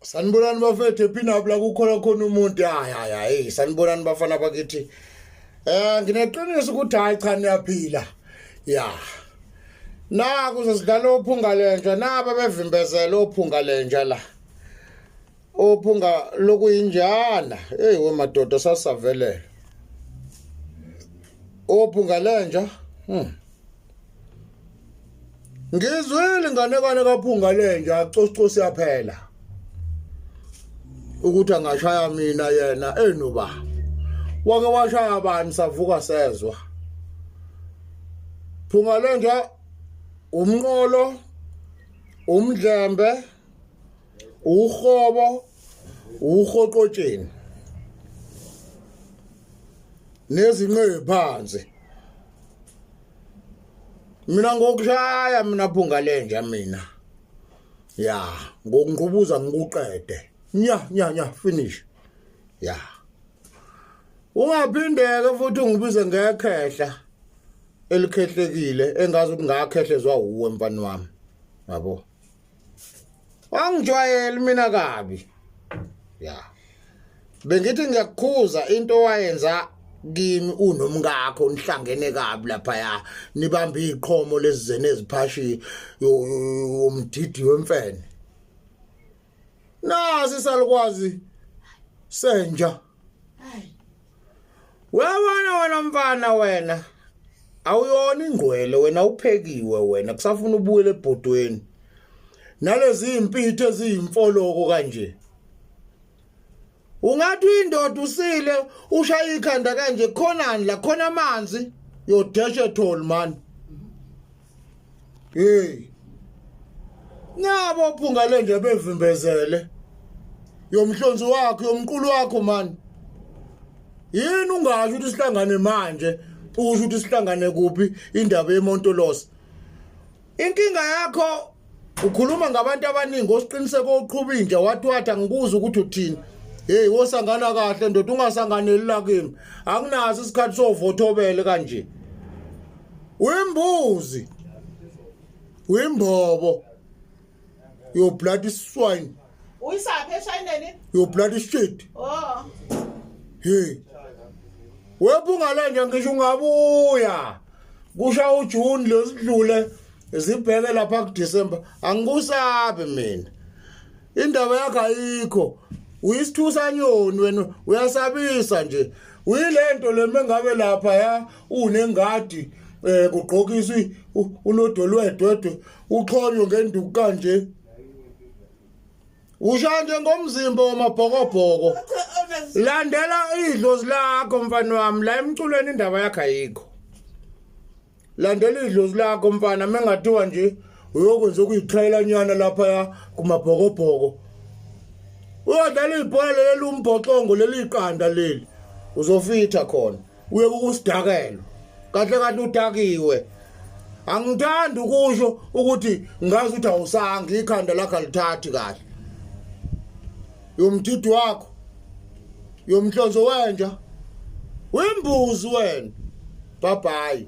Sanibonani bafethu ephinapu la kukhona khona umuntu hayi hayi hayi sanibonani bafana bakithi. Eh ngineqiniso ukuthi hayi cha niyaphila. Ya. Naku sesidlala ophunga lenja naba bevimbezela ophunga lenja la. Ophunga lokuyinjana. Hey we madoda sasavelela. Ophunga lenja. Ngizwile inganekwane kaphunga lenja coscosi yaphela. Ukuthi angashaya mina yena enoba. Wake washaya bani savuka sezwa. Phunga lenja umnqolo umdlembe uhobo uhoqotsheni nezinqe phansi mina ngokushaya mina phunga lenja mina ya ngokungqubuza ngikuqede nya nya nya finish ya ungaphindeke futhi ungibize ngekhehla elikhehlekile engazi ukuthi ngakhehlezwa wuwe mfana wami yabo wangijwayela mina kabi ya bengithi ngiyakukhuza into owayenza kimi unomkakho nihlangene kabi laphaya nibambe iqhomo lezizene eziphashi yomdidi wemfene nasi salukwazi senja Uyabona wena mfana wena awuyona ingqwele wena uphekiwe wena kusafuna ubuyele ebhodweni nalezi impitho eziyimfoloko kanje ungathi indoda usile ushaya ikhanda kanje khonani la khona amanzi yodeshe thol man hey nabo phunga lenje bevimbezele yomhlonzi wakho yomqulu wakho man yini ungasho ukuthi sihlangane manje usho ukuthi sihlangane kuphi indaba yemontolos inkinga yakho ukhuluma ngabantu abaningi osiqiniseko oqhuba inja wathi wathi angikuzi ukuthi uthini hey wosangana kahle ndoda ungasanganeli la kimi anginaso isikhathi sovothobele kanje Wembuzi. Wembobo. Your bloody swine. Uyisaphi eshayineni? Your bloody shit. Oh. Hey. Wephunga lenja ngisho ungabuya. Kusha uJune lesidlule zibheke lapha kuDecember. Angikusabi mina. Indaba yakho ayikho. Uyisithusa nyoni wena uyasabisa nje. Uyilento le mengabe lapha ya unengadi eh kugqokiswa unodoli wedwedwe uxhonywe ngenduku kanje usha nje ngomzimba wamabhokobhoko landela idlozi lakho mfana wami la emculweni indaba yakho ayikho landela idlozi lakho mfana mengathiwa nje uyokwenza okuyiqhayela nyana lapha kumabhokobhoko uyodlala ibhola leli umbhoxongo leli iqanda leli uzofitha khona uye kukusidakelo kahle kahle udakiwe angithandi ukusho ukuthi ngazi ukuthi awusangi ikhanda lakho alithathi kahle yomdidi wakho yomhlonzo wenja wembuzi wena bye bye.